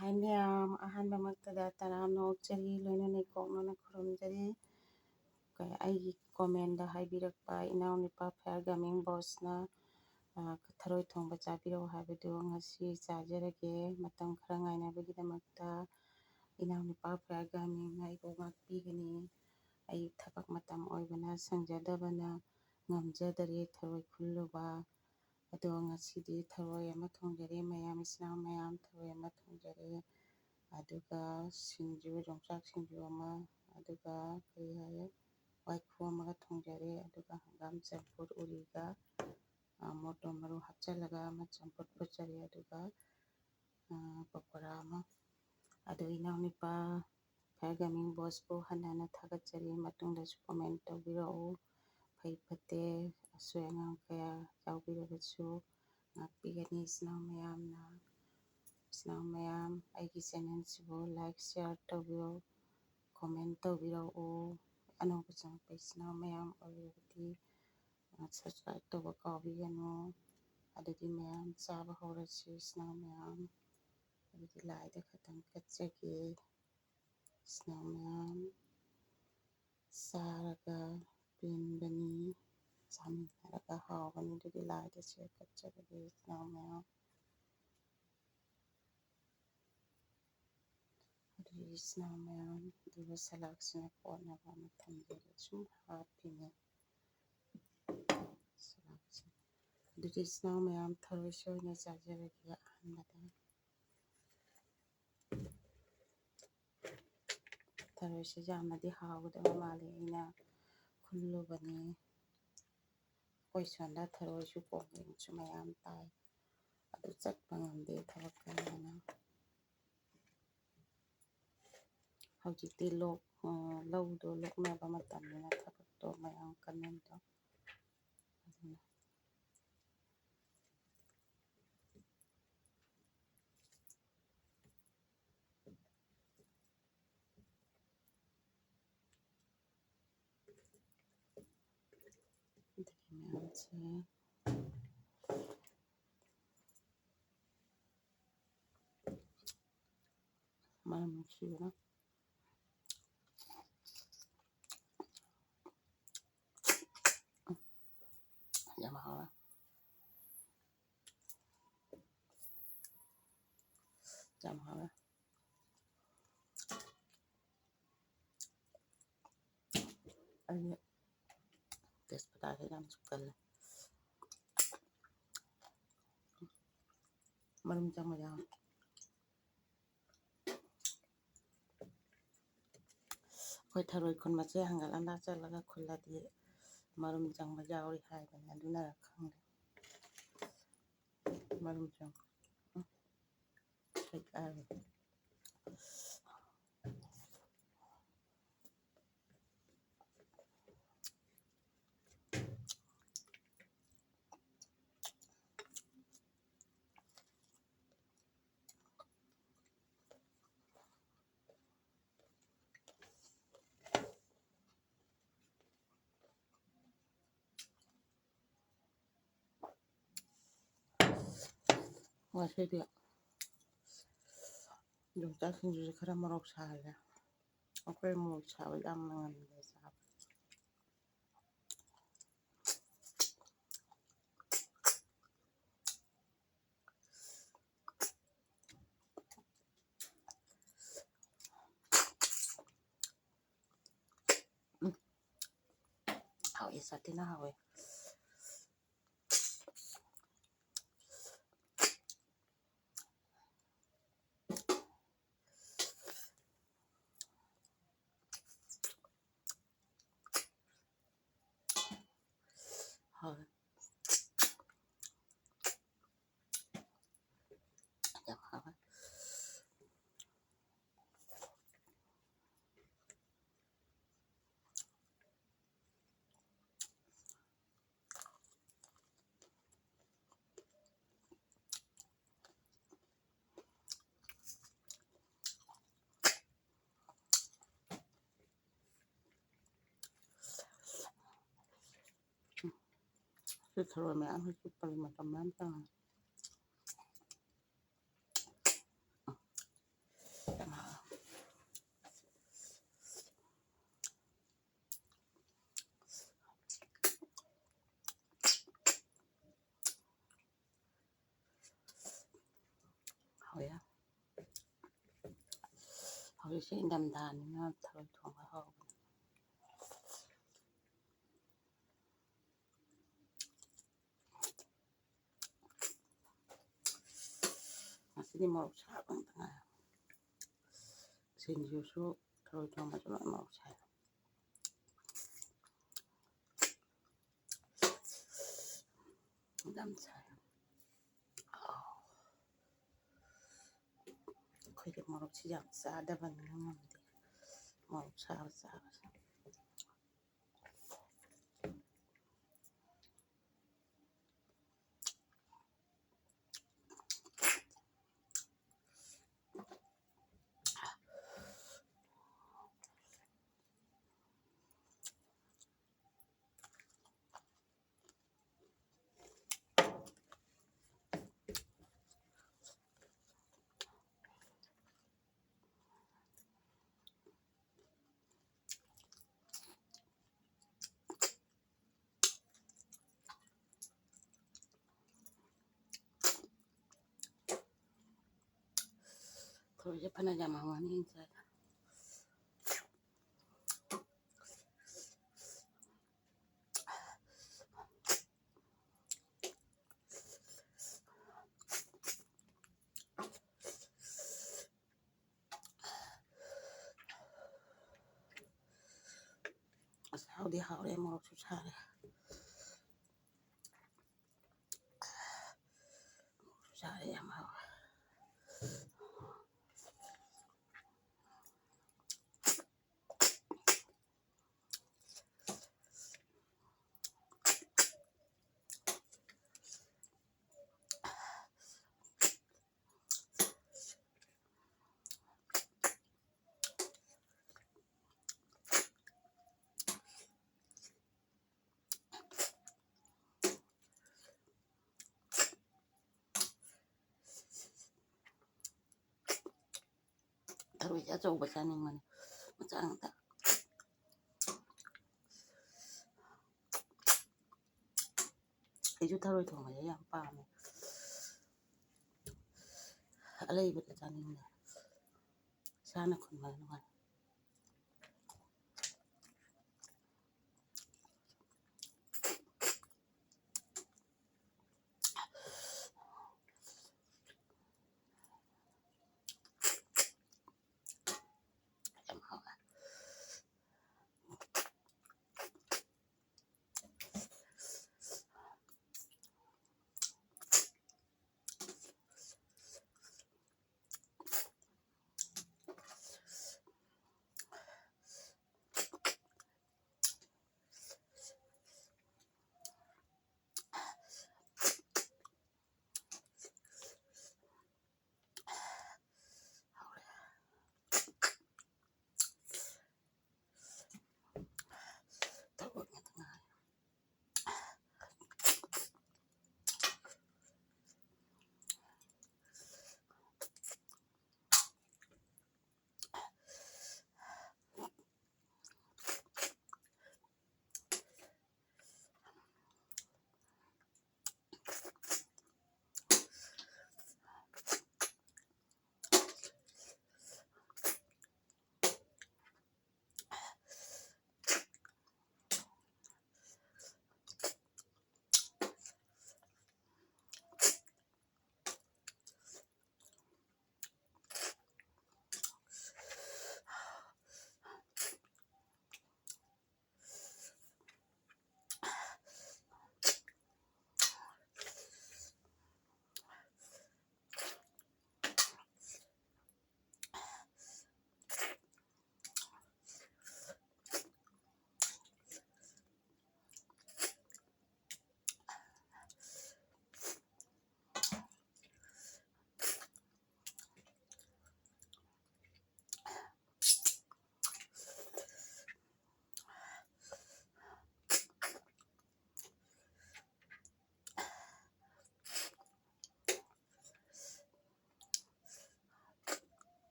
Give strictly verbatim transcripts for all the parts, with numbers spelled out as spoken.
ꯍꯥꯏ ꯃꯌꯥꯝ, ꯑꯍꯥꯟꯕꯃꯛꯇꯗ ꯇꯔꯥꯝꯅ ꯑꯣꯛꯆꯔꯤ, ꯂꯣꯏꯅꯅ ꯏꯀꯣꯛꯅꯅ ꯈꯨꯔꯨꯝꯖꯔꯤ꯫ ꯀ-, ꯑꯩꯒꯤ comment ꯍꯥꯏꯕꯤꯔꯛꯄ ꯏꯅꯥꯎꯅꯨꯄꯥ Fire Gaming Bossꯅ, ꯑ, ꯊꯔꯣꯏ ꯊꯣꯡꯕ ꯆꯥꯕꯤꯔꯛꯑꯣ ꯍꯥꯏꯕꯗꯨ ꯉꯁꯤ ꯆꯥꯖꯔꯒꯦ꯫ ꯃꯇꯝ ꯈꯔ ꯉꯥꯏꯅꯕꯒꯤꯗꯃꯛꯇ ꯏꯅꯥꯎꯅꯨꯄꯥ Fire Gamingꯅ ꯑꯩꯕꯨ ꯉꯥꯛꯄꯤꯒꯅꯤ꯫ ꯑꯩ ꯊꯕꯛ ꯃꯇꯝ ꯑꯣꯏꯕꯅ ꯁꯪꯖꯗꯕꯅ ꯉꯝꯖꯗꯔꯦ ꯊꯔꯣꯏ ꯈꯨꯜꯂꯨꯕ꯫ ꯑꯗꯣ ꯉꯁꯤꯗꯤ ꯊꯔꯣꯏ ꯑꯃ ꯊꯣꯡꯖꯔꯦ ꯃꯌꯥꯝ, ꯏꯆꯤꯟ ꯏꯅꯥꯎ ꯃꯌꯥꯝ, ꯊꯔꯣꯏ ꯑꯃ ꯊꯣꯡꯖꯔꯦ꯫ ꯑꯗꯨꯒ ꯁꯤꯡꯖꯨ, ꯌꯣꯡꯆꯥꯛ ꯁꯤꯡꯖꯨ ꯑꯃ, ꯑꯗꯨꯒ ꯀꯔꯤ ꯍꯥꯏꯌꯦ, ꯋꯥꯏꯈꯨ ꯑꯃꯒ ꯊꯣꯡꯖꯔꯦ꯫ ꯑꯗꯨꯒ ꯍꯪꯒꯥꯝ ꯆꯝꯐꯨꯠ ꯎꯔꯤꯒ, ꯑ, ꯃꯣꯇꯣꯔ ꯃꯔꯨ ꯍꯥꯞꯆꯤꯜꯂꯒ ꯑꯃ ꯆꯝꯐꯨꯠ ꯐꯨꯠꯆꯔꯦ꯫ ꯑꯗꯨꯒ, ꯑ, ꯄꯀꯣꯔꯥ ꯑꯃ꯫ ꯑꯗꯨ ꯏꯅꯥꯎꯅꯨꯄꯥ Fire Gaming Bossꯄꯨ ꯍꯟꯅ ꯍꯟꯅ ꯊꯥꯒꯠꯆꯔꯤ꯫ ꯃꯇꯨꯡꯗꯁꯨ comment ꯇꯧꯕꯤꯔꯛꯎ꯫ ꯐꯩ ꯐꯠꯇꯦ, ꯑꯁꯣꯏ ꯑꯉꯥꯝ ꯀꯌꯥ ꯌꯥꯎꯕꯤꯔꯕꯁꯨ ꯉꯥꯛꯄꯤꯒꯅꯤ ꯏꯆꯤꯟ ꯏꯅꯥꯎ ꯃꯌꯥꯝꯅ꯫ ꯏꯆꯤꯟ ꯏꯅꯥꯎ ꯃꯌꯥꯝ, ꯑꯩꯒꯤ channelꯁꯤꯕꯨ like, share ꯇꯧꯕꯤꯌꯨ, comment ꯇꯧꯕꯤꯔꯛꯎ꯫ ꯑꯅꯧꯕ ꯆꯪꯉꯛꯄ ꯏꯆꯤꯟ ꯏꯅꯥꯎ ꯃꯌꯥꯝ ꯑꯣꯏꯔꯕꯗꯤ, ꯑ, subscribe ꯇꯧꯕ ꯀꯥꯎꯕꯤꯒꯅꯨ꯫ ꯑꯗꯨꯗꯤ ꯃꯌꯥꯝ ꯆꯥꯕ ꯍꯧꯔꯁꯤ ꯏꯆꯤꯟ ꯏꯅꯥꯎ ꯃꯌꯥꯝ꯫ ꯑꯗꯨꯗꯤ ꯂꯥꯏꯗ ꯈꯛꯇꯪ ꯀꯠꯆꯒꯦ꯫ ꯏꯆꯤꯟ ꯏꯅꯥꯎ ꯃꯌꯥꯝ ꯆꯥꯔꯒ ꯄꯦꯟꯕꯅꯤ, ꯆꯥꯃꯤꯟꯅꯔꯒ ꯍꯥꯎꯕꯅꯤ꯫ ꯑꯗꯨꯗꯤ ꯂꯥꯏꯗ ꯁꯦ ꯀꯠꯆꯔꯒꯦ ꯏꯆꯤꯟ ꯏꯅꯥꯎ ꯃꯌꯥꯝ꯫ ꯑꯗꯨꯗꯤ ꯏꯆꯤꯟ ꯏꯅꯥꯎ ꯃꯌꯥꯝ, ꯑꯗꯨꯒ ꯁꯂꯥꯗꯁꯤꯅ ꯀꯣꯠꯅꯕ ꯑꯃ ꯊꯝꯖꯔꯦ꯫ ꯁꯨꯝ ꯍꯥꯞꯄꯤꯅꯦ ꯁꯂꯥꯗꯁꯦ꯫ ꯑꯗꯨꯗꯤ ꯏꯆꯤꯟ ꯏꯅꯥꯎ ꯃꯌꯥꯝ, ꯊꯔꯣꯏꯁꯦ ꯑꯣꯏꯅ ꯆꯥꯖꯔꯒꯦ ꯑꯍꯥꯟꯕꯗ꯫ ꯊꯔꯣꯏꯁꯦ ꯌꯥꯝꯅꯗꯤ ꯍꯥꯎꯒꯗꯕ ꯃꯥꯜꯂꯤ꯫ ꯑꯩꯅ ꯈꯨꯜꯂꯨꯕꯅꯤ꯫ ꯑꯩꯈꯣꯏ ꯁꯣꯝꯗ ꯊꯔꯣꯏꯁꯨ ꯀꯣꯝꯂꯦꯟꯁꯨ ꯃꯌꯥꯝ ꯇꯥꯏ꯫ ꯑꯗꯨ ꯆꯠꯄ ꯉꯝꯗꯦ ꯊꯕꯛ ꯀꯟꯕꯅ꯫ ꯍꯧꯖꯤꯛꯇꯤ ꯂꯣꯛ, ꯑ, ꯂꯧꯗꯣ ꯂꯣꯛꯅꯕ ꯃꯇꯝꯅꯤꯅ ꯊꯕꯛꯇꯣ ꯃꯌꯥꯝ ꯀꯟꯅꯩꯗꯣ꯫ ꯑꯗꯨꯅ ꯑꯗꯒꯤ ꯃꯌꯥꯝꯁꯦ ꯌꯥꯝ ꯅꯨꯡꯁꯤꯕꯅ꯫ ꯌꯥꯝ ꯍꯥꯎꯔꯦ꯫ ꯌꯥꯝ ꯍꯥꯎꯔꯦ꯫ ꯑꯩꯗꯤ ꯇꯦꯖꯄꯇꯥꯁꯦ ꯌꯥꯝ ꯆꯨꯞꯀꯜꯂꯦ꯫ ꯃꯔꯨꯝ ꯆꯪꯕ ꯌꯥꯎꯋꯦ꯫ ꯑꯩꯈꯣꯏ ꯊꯔꯣꯏ ꯈꯨꯟꯕꯁꯦ ꯍꯪꯒꯠ ꯍꯟꯗ ꯆꯠꯂꯒ ꯈꯨꯜꯂꯗꯤ ꯃꯔꯨꯝ ꯆꯪꯕ ꯌꯥꯎꯔꯤ ꯍꯥꯏꯕꯅꯤ, ꯑꯗꯨꯅꯔ ꯈꯪꯗꯦ꯫ ꯃꯔꯨꯝ ꯆꯪ-, ꯎꯝ꯫ ꯁꯦꯒꯥꯏꯔꯦ꯫ ꯉꯁꯤꯗꯤ ꯌꯣꯡꯆꯥꯛ ꯁꯤꯡꯖꯨꯁꯦ ꯈꯔ ꯃꯣꯔꯣꯛ ꯁꯥꯍꯜꯂꯦ꯫ ꯑꯩꯈꯣꯏ ꯃꯣꯔꯣꯛ ꯁꯥꯕ ꯌꯥꯝꯅ ꯉꯝꯗꯦ ꯆꯥꯕ꯫ ꯎꯝ꯫ ꯍꯥꯎꯋꯦ, ꯁꯥꯊꯤꯅ ꯍꯥꯎꯋꯦ꯫ ꯍꯥꯎꯋꯦ꯫ ꯌꯥꯝ ꯍꯥꯎꯋꯦ꯫ ꯁꯤ ꯊꯔꯣꯏ ꯃꯌꯥꯝꯁꯤ ꯆꯨꯞꯄꯒꯤ ꯃꯇꯝ ꯃꯌꯥꯝ ꯆꯪꯉꯦ꯫ ꯍꯧꯖꯤꯛꯁꯦ ꯏꯪꯊꯝꯊꯥꯅꯤꯅ ꯊꯔꯣꯏ ꯊꯣꯡꯕ ꯍꯥꯎꯕꯅꯤ꯫ ꯉꯁꯤꯗꯤ ꯃꯣꯔꯣꯛ ꯁꯥꯕ ꯉꯥꯛꯇ ꯉꯥꯏꯔꯦ꯫ ꯁꯤꯡꯖꯨꯁꯨ, ꯊꯔꯣꯏ ꯊꯣꯡꯕꯁꯨ ꯂꯣꯏ ꯃꯣꯔꯣꯛ ꯁꯥꯏ꯫ ꯌꯥꯝ ꯁꯥꯏ꯫ ꯑꯩꯈꯣꯏꯗꯤ ꯃꯣꯔꯣꯛꯁꯤ ꯌꯥꯝ ꯆꯥꯗꯕꯅꯤꯅ ꯉꯝꯗꯦ ꯃꯣꯔꯣꯛ ꯁꯥꯕ ꯆꯥꯕꯁꯦ꯫ ꯊꯔꯣꯏꯁꯦ ꯐꯅ ꯌꯥꯝ ꯍꯥꯎꯔꯅꯤ ꯆꯥꯏ꯫ ꯑꯁ ꯍꯥꯎꯗꯤ ꯍꯥꯎꯔꯦ, ꯃꯣꯔꯣꯛꯁꯨ ꯁꯥꯔꯦ꯫ ꯃꯣꯔꯣꯛꯁꯨ ꯁꯥꯔꯦ, ꯌꯥꯝ ꯍꯥꯎꯔꯦ꯫ ꯊꯔꯣꯏꯁꯦ ꯑꯆꯧꯕ ꯆꯥꯅꯤꯡꯕꯅꯤ, ꯃꯆꯥ ꯉꯥꯛꯇ꯫ ꯑꯩꯁꯨ ꯊꯔꯣꯏ ꯊꯣꯡꯕꯁꯦ ꯌꯥꯝ ꯄꯥꯝꯃꯦ, ꯑꯂꯩꯕꯗ ꯆꯥꯅꯤꯡꯗꯦ꯫ ꯏꯁꯥꯅ ꯈꯨꯟꯕ ꯅꯨꯡꯉꯥꯏ꯫ ꯌꯥꯝ ꯍꯥꯎꯋꯦ꯫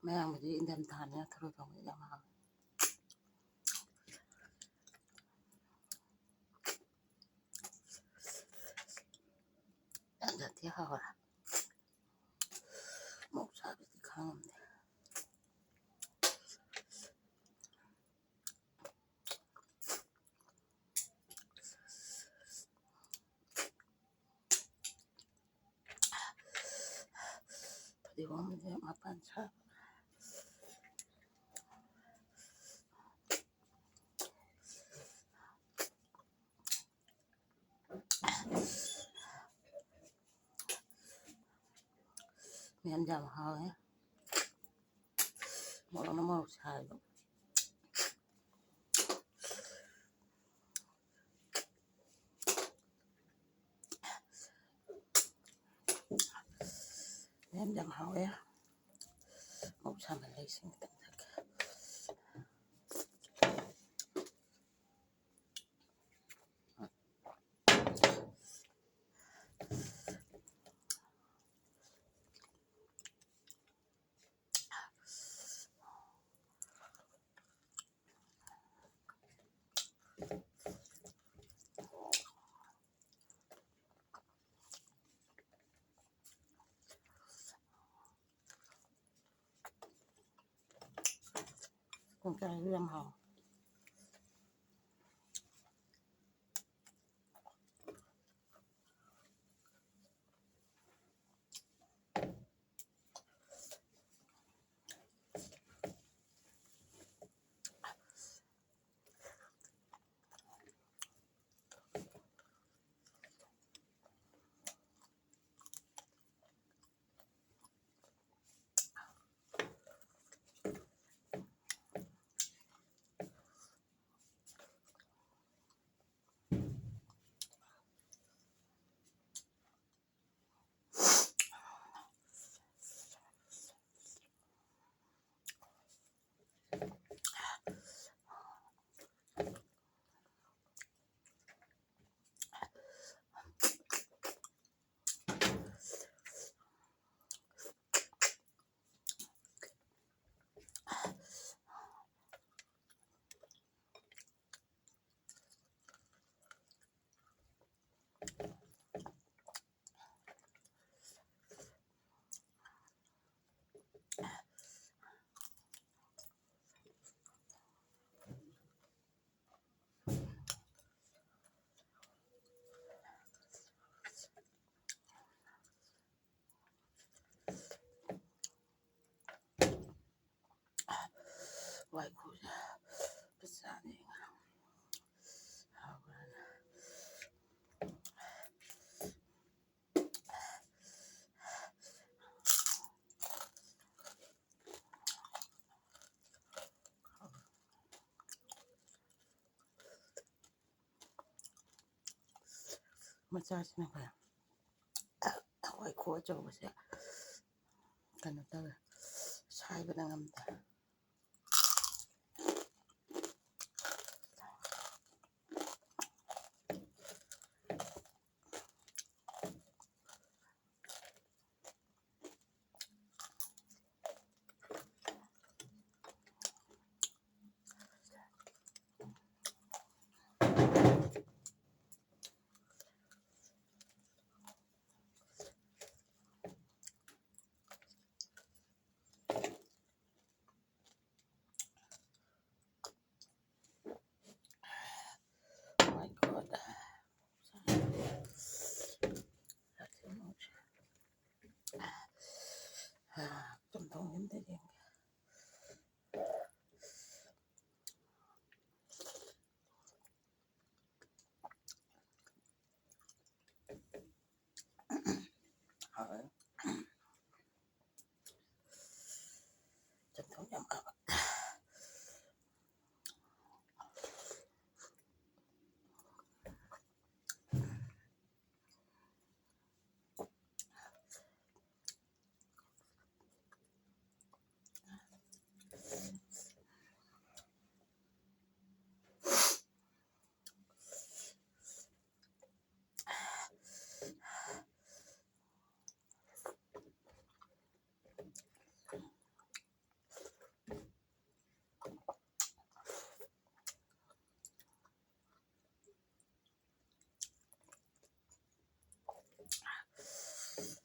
ꯃꯌꯥꯝꯒꯤꯗꯤ ꯏꯪꯊꯝꯊꯥꯅꯤꯅ ꯊꯔꯣꯏ ꯊꯣꯡꯕꯁꯦ ꯌꯥꯝ ꯍꯥꯎꯋꯦ꯫ ꯌꯥꯝ ꯊꯤ ꯍꯥꯎꯔꯦ꯫ ꯃꯣꯔꯣꯛ ꯁꯥꯕꯁꯤꯗꯤ ꯈꯥꯡꯉꯝꯗꯦ꯫ ꯐꯗꯤꯒꯣꯝꯁꯦ ꯃꯄꯥꯟ ꯁꯥꯕ꯫ ꯃꯌꯥꯝ ꯌꯥꯝ ꯍꯥꯎꯋꯦ꯫ ꯃꯣꯔꯣꯛꯅ ꯃꯣꯔꯣꯛ ꯁꯥꯏꯕ꯫ ꯃꯌꯥꯝ ꯌꯥꯝ ꯍꯥꯎꯋꯦ꯫ ꯃꯣꯔꯣꯛ ꯁꯥꯃꯜꯂꯦ, ꯏꯁꯤꯡ ꯈꯤꯇꯪ ꯊꯛꯀꯦ꯫ ꯀꯣꯡꯀꯥꯏꯁꯨ ꯌꯥꯝ ꯍꯥꯎꯋꯦ꯫ ꯃꯆꯥꯁꯤꯅ ꯐꯩ꯫ ꯍꯋꯥꯏ ꯈꯨ ꯑꯆꯧꯕꯁꯦ ꯀꯩꯅꯣ ꯇꯧꯋꯦ, ꯁꯥꯏꯕꯗ ꯉꯝꯗꯦ꯫ Oh my God. ꯆꯝꯊꯣꯡ ꯑꯝꯇ ꯌꯦꯡꯒꯦ꯫ ꯍꯥꯎꯋꯦ꯫ ꯆꯝꯊꯣꯡ ꯌꯥꯝ ꯍꯥꯎꯋꯦ꯫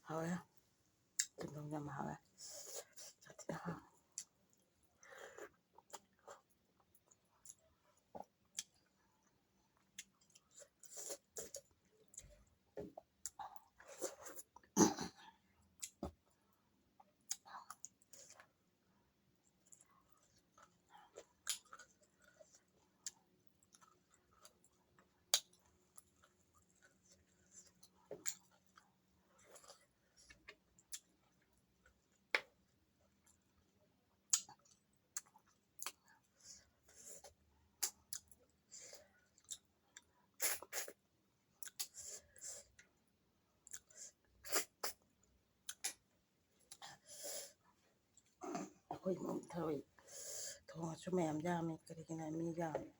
ꯍꯥꯎꯋꯦ꯫ ꯆꯝꯊꯣꯡ ꯌꯥꯝ ꯍꯥꯎꯋꯦ꯫ ꯁꯥꯊꯤꯅ ꯍꯥꯎꯋꯦ꯫ ꯑꯩꯈꯣꯏ ꯏꯃꯨꯡ ꯊꯔꯣꯏ ꯊꯣꯡꯉꯁꯨ ꯃꯌꯥꯝ ꯌꯥꯝꯃꯤ, ꯀꯔꯤꯒꯤꯅꯣ ꯃꯤ ꯌꯥꯝꯃꯤ꯫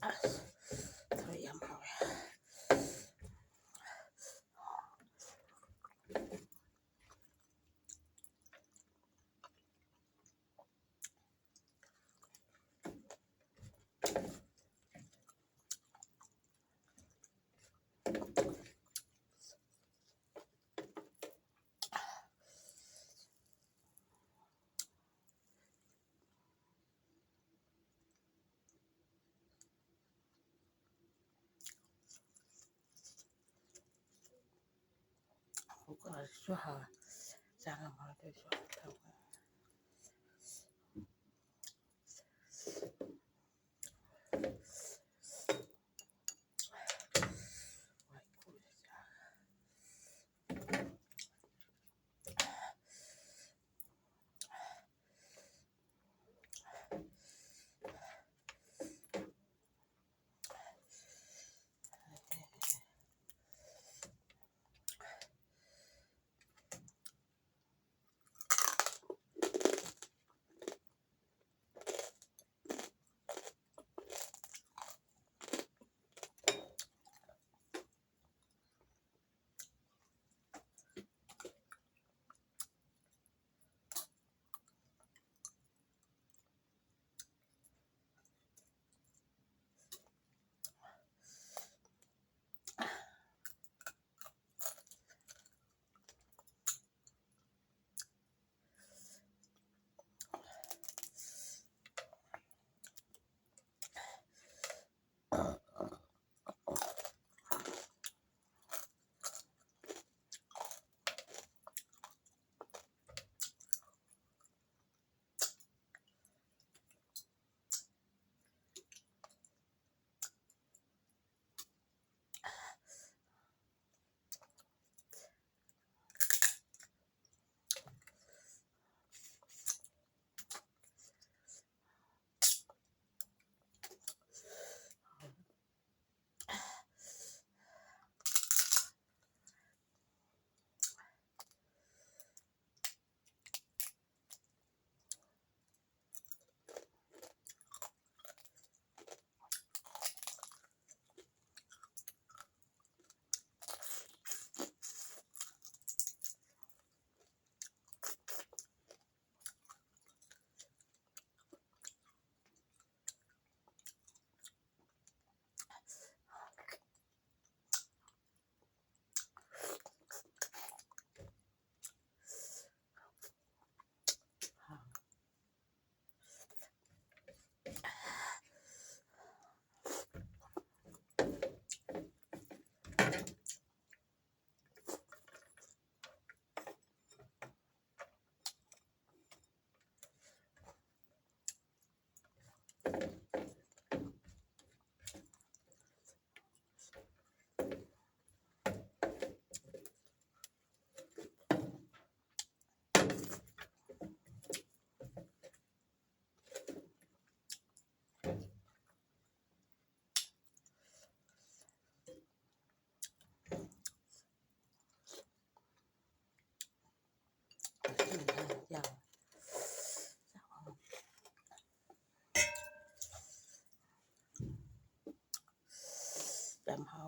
ꯑꯁ, ꯊꯔꯣꯏ ꯌꯥꯝ ꯍꯥꯎꯋꯦ꯫ ꯀꯨꯀꯔꯁꯤꯁꯨ ꯍꯥꯎꯋꯦ꯫ ꯆꯥꯛ ꯑꯃ ꯍꯥꯞꯄꯁꯨ ꯊꯝꯃꯦ꯫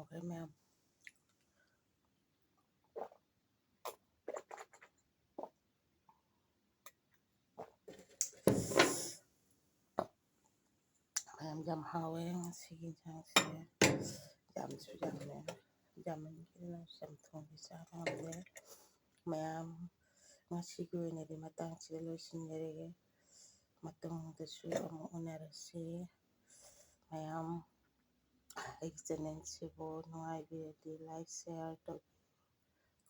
ꯍꯣꯏ ꯃꯌꯥꯝ꯫ ꯃꯌꯥꯝ, ꯌꯥꯝ ꯍꯥꯎꯋꯦ ꯉꯁꯤꯒꯤ ꯏꯟꯁꯥꯡꯁꯦ꯫ ꯌꯥꯝꯁꯨ ꯌꯥꯝꯃꯦ꯫ ꯌꯥꯝꯃꯟꯈꯤꯗꯅ ꯆꯝꯊꯣꯡꯗꯤ ꯆꯥꯕ ꯉꯝꯗꯦ꯫ ꯃꯌꯥꯝ, ꯉꯁꯤꯒꯤ ꯑꯣꯏꯅꯗꯤ ꯃꯇꯥꯡꯁꯤꯗ ꯂꯣꯏꯁꯤꯟꯖꯔꯒꯦ꯫ ꯃꯇꯨꯡꯗꯁꯨ ꯑꯃꯨꯛ ꯎꯅꯔꯁꯤ꯫ ꯃꯌꯥꯝ, ꯑꯩꯒꯤ ꯆꯦꯅꯦꯜꯁꯤꯕꯨ ꯅꯨꯡꯉꯥꯏꯕꯤꯔꯗꯤ like, share ꯇꯧꯕꯤꯌꯨ,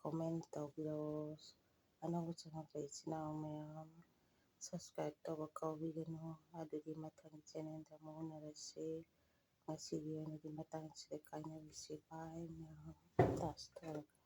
comment ꯇꯧꯕꯤꯔꯛꯑꯣ꯫ ꯑꯅꯧꯕ ꯆꯪꯉꯛꯄ ꯏꯆꯤꯟ ꯏꯅꯥꯎ ꯃꯌꯥꯝ, subscribe ꯇꯧꯕ ꯀꯥꯎꯕꯤꯒꯅꯨ꯫ ꯑꯗꯨꯗꯤ ꯃꯊꯪ ꯆꯦꯅꯦꯜꯗ ꯑꯃꯨꯛ ꯎꯅꯔꯁꯤ꯫ ꯉꯁꯤꯒꯤ ꯑꯣꯏꯅꯗꯤ ꯃꯇꯥꯡꯁꯤꯗ ꯀꯥꯏꯅꯔꯁꯤ꯫ Bye ꯃꯌꯥꯝ꯫ ꯇꯥꯁ ꯇꯧꯔꯒ꯫